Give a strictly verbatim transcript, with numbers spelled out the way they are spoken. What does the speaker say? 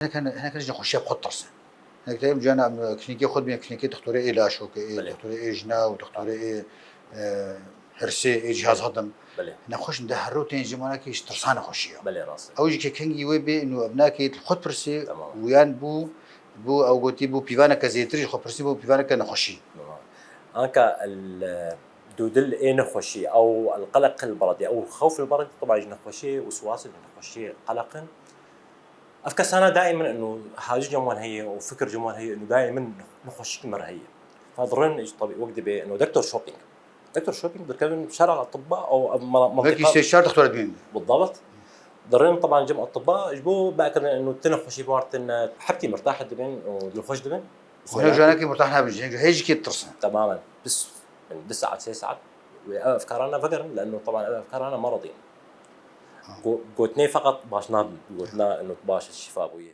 Hinek, hinek, hinek ji nexweşiya xwe ditirsin. Hinek tê em cana em klînîkê xwe dibînin, klînîkê doktorê ê laşokê, ê Belê. doktorê ê jina û doktorê ê, e, hirsê, ê cihaz hedim. Belê. Nexweş in de her roj tên ji manakê ji tirsa nexweşiya. Belê, rast e. Ew jî ke kengî wê bê, û ev nakê li xwe pirsê Tamam. û yan bû, bû ew gotî bû pîvaneke zêtir ji xwe pirsî bû pîvaneke nexweşî. Tamam. Anka el, e, dûdil ê nexweşî, ew el qeleq el beredî, ew xewf el beredî, tebî ji nexweşî û siwasê nexweşî qeleq in. Ev kesana daimen inu hacî cem wan heye û fikir cem wan heye inu daimen nexweşik mir heye. Fa dirin, tebî wek dibê inu doktor shopping. Doktor shopping dikevin şera atibba ew, ev mala-, Belkî mantiqa sê çar doktor dibînin. Bildabt. Dirin, teban cem atibba, ji bo bikirin inu ti nexweşî bar tin, e, hebtî mirtah dibin û dilxweş dibin. Hûn janekî murtah nabin, ji hê jî kê ditirsin. Temamen. Bis, yani, du saet, sê saet wê ev efkarana vegerin, leno teban ev efkarana meredî ne. Ha. Go-, gotinê feqet baş nabin, gotina inu baş şifa bûye.